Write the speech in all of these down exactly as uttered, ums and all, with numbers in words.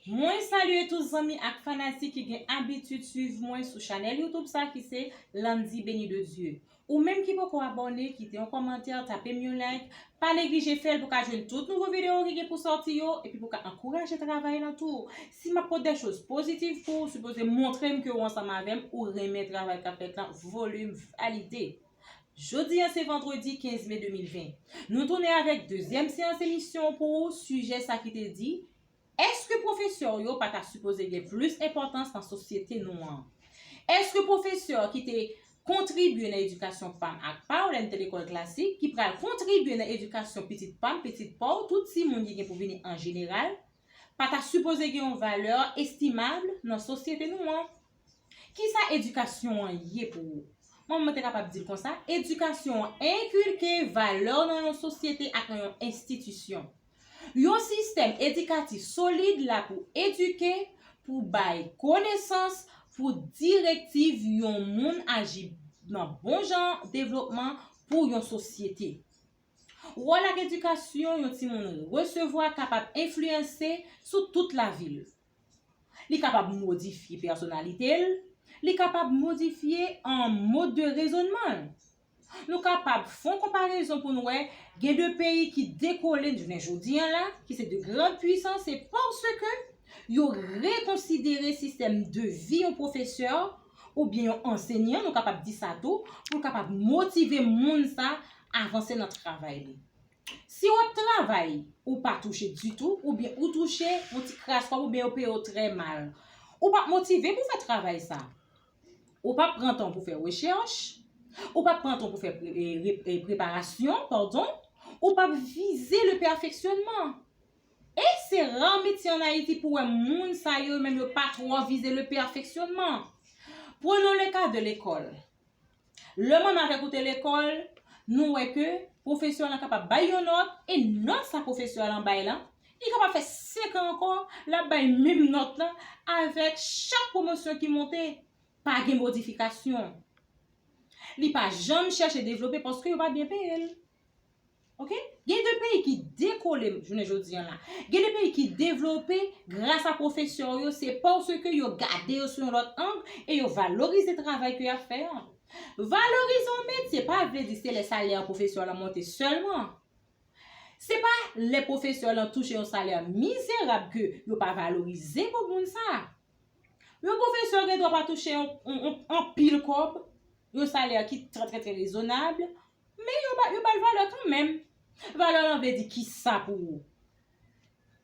Mwen salye tout zanmi ak fanatik ki gen abitid swiv mwen sou chanèl YouTube sa ki se Landy Béni de Dieu. Ou menm ki poko abòne, kite yon kòmantè, tape m yon like, pa neglije fè l pou ka jwenn tout nouvo videyo ki gen pou sòti yo, epi pou ka ankouraje travay lan tou. Si m ap pote de choz pozitif pou ou, sipoze montre m ke ou ansanm avè m, ou renmen travay k ap fèt lan, volim valide. Jodi a se vandredi kenz me de mil ven. Nou tounen avèk dezyèm seyans emisyon pou ou, sijè sa ki te di, èske pwofesè yo pa ta sipoze gen plis enpòtans nan sosyete nou an? Èske pwofesè ki te kontribye nan edikasyon pa m ak pa w lè n te lekòl klasik, ki pral kontribye nan edikasyon pitit pa m, pitit pa w, tout timoun ki gen pou vini an jeneral, pa ta sipoze gen yon valè estimab nan sosyete nou an? Kisa edikasyon an ye pou ou? Mwen, mwen te kapab di l konsa, edikasyon an enkilke valè nan yon sosyete ak nan yon enstitisyon. Yon sistèm edikatif solid la pou edike, pou bay konesans, pou direktiv yon moun aji nan bon jan devlopman pou yon sosyete. Wòl ak edikasyon yon timoun resevwa kapab enfliyanse sou tout lavi l. Li kapab modifye pèsonalite l, li kapab modifye an mod de rezònman l. Nou kapab fè yon konparezon pou n wè, gen de peyi ki dekole jounen jodi a la, ki se de grandes puissances, se paske yo rekonsidere sistèm de vi yon pwofesè oubyen yon ansenyan, nou kapab di sa tou, pou l kapab motive moun sa avanse nan travay li. Si w ap travay, ou pa touche ditou, oubyen ou touche yon ti kras kòb, oubyen yo peye w trè mal, ou p ap motive pou fè travay sa. Ou p ap pran tan pou fè rechèch, ou p ap pran tan pou fè pre- e, re- e, preparasyon, padon, ou p ap vize le pèfeksyonman. E se ra metye an Ayiti pou wè moun sa yo menm yo pa twò vize le pèfeksyonman. Prenons le cas de l'école. Lè mwen avèk ou te lekòl, nou wè ke pwofesè lan kapab bay yon nòt, e nòt sa pwofesè lan bay lan, li kapab fè senk an ankò, l ap bay menm nòt lan avèk chak pwomosyon ki monte, pa gen modifikasyon. Li pa janm chèche devlope paske yo pa byen peye l. Ok? Gen de peyi ki dekole jounen jodi a la. Gen de peyi ki devlope gras a pwofesè yo, se paske yo gade yo sou yon lòt ang e yo valorize travay ke y ap fè an. Valorize yon metye pa vle di se lè salè pwofesè lan monte sèlman. Se pa lè pwofesè lan touche yon salè mizerab ke yo pa valorize pou moun sa. Yon pwofesè gen dwa pa touche yon, yon, yon, anpil kòb, yon salè ki trè, trè, trè rezonab, men yo ba, yo ba l valè kanmenm. Valè lan vle di kisa pou ou?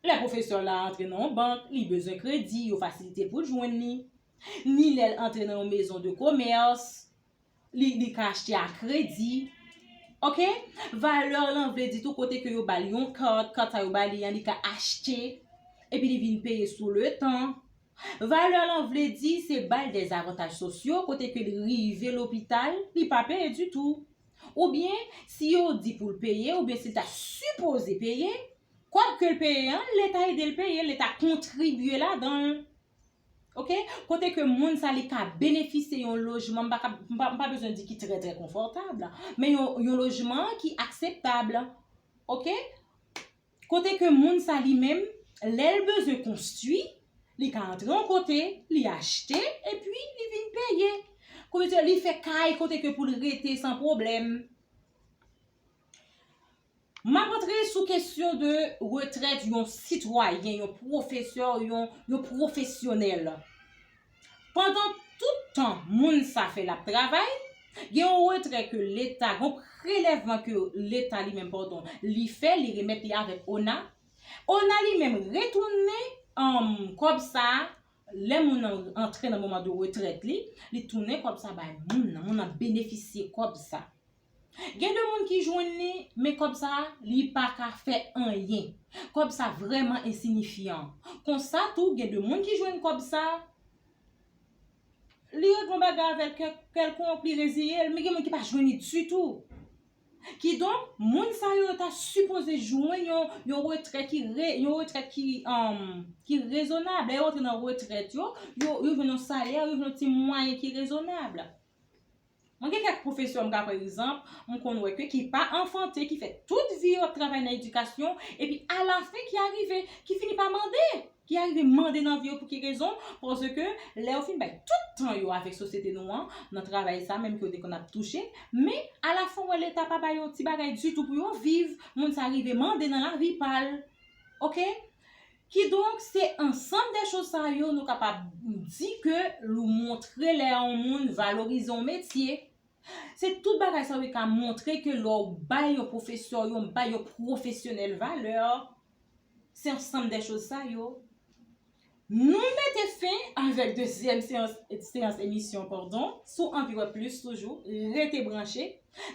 Lè pwofesè la antre nan yon bank, li bezwen kredi, yo fasilite pou l jwenn li. Ni lè l antre nan yon maison de commerce, li, li ka achte a kredi. Ok? Valè lan vle di tou kote ke yo ba l yon kat, kat sa yo ba li an, li ka achte, epi li vin peye sou le tan. Valè lan vle di se ba l des avantages sociaux, kote ke li rive lopital, li pa peye ditou. Oubyen, si yo di pou l peye, oubyen si l ta sipoze peye, kòb ke l peye an, Leta ede l peye, Leta kontribye ladan l. Ok? Kote ke moun sa li ka benefisye yon lojman, m pa ka, m pa, m pa bezwen di ki trè, trè konfòtab, men yon, yon lojman ki akseptab. Ok? Kote ke moun sa li menm, lè l bezwen konstwi, li ka antre yon kote, li achte, epi li vin peye. Kote li fè kay kote ke pou l rete san pwoblèm. M ap antre sou kesyon de retrèt yon sitwayen, yon pwofesè, yon, yon pwofesyonèl. Pandan tout tan moun sa fè l ap travay, gen yon retrèt ke Leta, gen yon prelèvman ke Leta li menm, padon, li fè, li remèt li avèk ona. Ona li menm retounen, um, kòb sa, lè moun nan antre nan moman de retrèt li, li tounen kòb sa bay moun nan, moun nan benefisye kòb sa. Gen de moun ki jwenn li, men kòb sa, li pa ka fè anyen. Kòb sa vrèman ensinifyan. Konsa tou, gen de moun ki jwenn kòb sa, li regle yon bagay avè l kè- kèlkonk, li reziye l, men gen moun ki pa jwenn li ditou. Kidonk, moun sa yo, yo ta sipoze jwenn yon, yon retrèt ki re- yon retrèt ki, um, ki rezonab. Lè yo antre nan retrèt yo, yo, yo jwenn yon salè, yo jwenn yon ti mwayen ki rezonab. Mwen gen kèk pwofesè, m ka pran egzanp, m konn wè ke ki pa anfante, ki fè tout vi yo ap travay nan edikasyon, epi alafen ki arive, ki fini pa mande, Ki arive mande nan vi yo pou ki rezon? Paske lè yo fin bay tout tan yo avèk sosyete nou an, nan travay sa menm ke yo te konn ap touche, men alafen w wè Leta pa ba yo ti bagay ditou pou yo viv, moun sa rive mande nan lavi pa l. Oke? Kidonk, se ansanm de choz sa yo nou kapab di ke nou montre lè yon moun valorize yon metye. Se tout bagay sa yo ki ka montre ke lè w bay yon pwofesè, yon bay yon pwofesyonèl valè, se ansanm de choz sa yo. Nou mete fen avèk dezyèm seyans, seyans emisyon, padon. Si w anvi wè plis toujou, rete branche.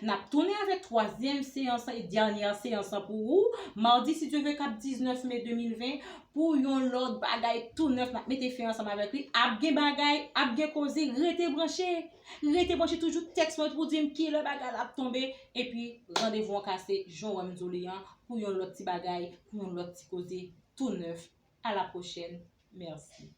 N ap tounen avèk twazyèm seyans e dènyè seyans lan pou ou, madi, si Dye vle, k ap diznèf me de mil ven, pou yon lòt bagay tou nèf. N ap mete fen ansanm avèk li. Ap gen bagay, ap gen koze, rete branche. Rete branche toujou, tèks mwen pou di m kilè bagay la ap tonbe. Epi, randevou an kase, jan w wè m di w li an, pou yon lòt ti bagay, pou yon lòt ti koze tou nèf. A la pwochèn. Mèsi.